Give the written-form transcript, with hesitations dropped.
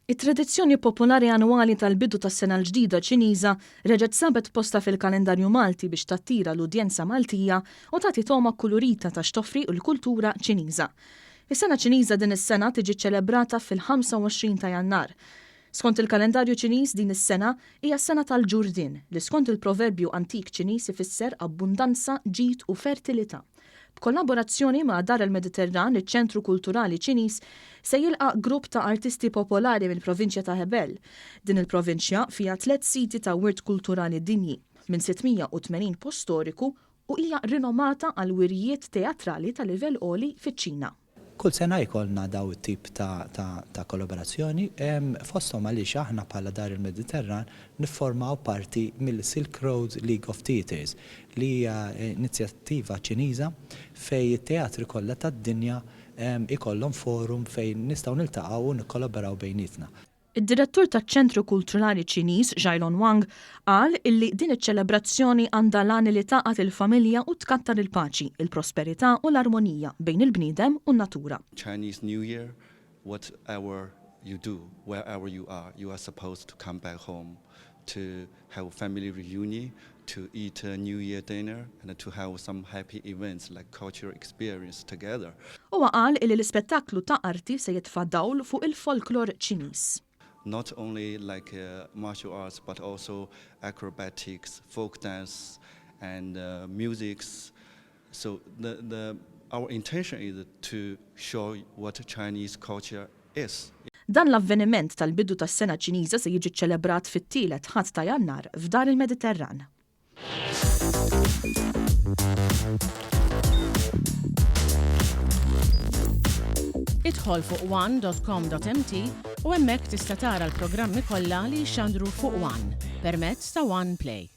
It-tradizzjoni popolari annwali tal-bidu tas-sena l-ġdida Ċiniża reġgħet sabet postha fil-kalendarju Malti biex tattira l-udjenza Maltija u tagħti togħma kkulurita ta' x'toffri l-kultura Ċiniża. Is-sena Ċiniża din is-sena tiġi ċċelebrata fil-25 ta' Jannar. Skont il-kalendarju Ċiniż din is-sena hija s-sena tal-ġurdien, li skont il-proverbju antik Ċiniż ifisser abbundanza, ġid u fertilità. B'kollaborazzjoni ma' Dar el-Mediterran, iċ-Ċentru Kulturali Ċiniż se jilqa' grupp ta' artisti popolari mill-provinċja ta' Hebel. Din il-provinċja fiha tlett siti ta' wirt kulturali dinji, minn 680 post storiku u hija rinomata għal wirjiet teatrali ta' livell għoli fiċ-Ċina. Kull sena jkollna daw it-tip ta' ta' kollaborazzjoni, fosthom għaliex aħna bħala Dar il-Mediterran nifformaw parti mill-Silk Road League of Theatres li hija inizjattiva Ċiniża fejn it-teatri kollha tad-dinja jkollhom forum fejn nistgħu niltaqgħu u nikkollaboraw bejnietna. Id-Direttur taċ-Ċentru Kulturali Ċiniż, Zhailon Wang, qal illi din iċ-ċelebrazzjoni għandha l-għan li tgħaqqad il-familja u tkattar il-paċi, il-prosperità u l-armonija bejn il-bniedem u n-natura. Chinese New Year, whatever you do, wherever you are, you are supposed to come back home to have family reunion, to eat a New Year dinner and to have some happy events like cultural experience together. Huwa qal illi l-ispettaklu ta' arti se jitfa' dawl fuq il-folklor Ċiniż. Not only like martial arts but also acrobatics, folk dance and musics. So the the our intention is to show what Chinese culture is. Dan l-avveniment tal-bidu tas-sena Ċiniża se jiġi ċċelebrat fit-tielet Ħadd ta' Jannar f'Dar il-Mediterran. Idħol fuq one dot com dot mt u hemmhekk tista' tara l-programmi kollha li jixxandru fuq one permezz ta' One Play.